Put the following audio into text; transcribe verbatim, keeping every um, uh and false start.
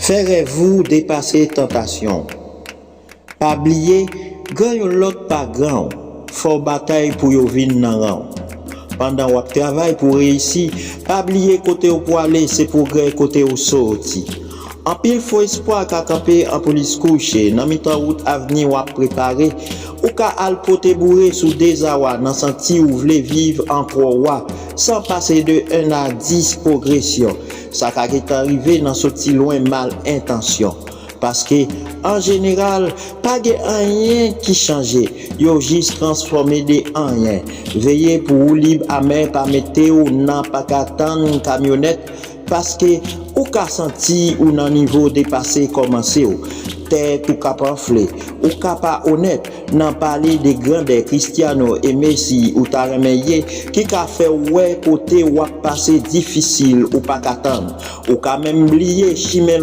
Fè rèv ou depase tantasyon w. Pa bliye, gran yon lòt pa gran w. Fò w batay pou yo vin nan ran w. Pandan w ap travay pou w reyisi, pa bliye kote w pwale se pwogrè kote w soti. Anpil fo espwa ka kanpe an polis kouche nan mitan wout avni w ap prepare. Ou ka al pote boure sou dezawa nan santi ou vle viv an twò wa, san pase de en a dis pwogresyon. Sa ka gentan rive nan soti lwen mal entansyon. Paske, an jeneral, pa gen anyen ki chanje, yo jis transfòme de anyen. Veye pou woulib amè pa mete w nan pa ka tann kamyonèt, paske ou ka santi ou nan nivo depase kòmanse w. Tèt ou ka panfle, ou ka pa onèt, nan pale de grandè Cristiano e Messi ou ta renmen ye, ki ka fè w wè kote w ap pase difisil ou pa ka tann. Ou ka menm bliye chimen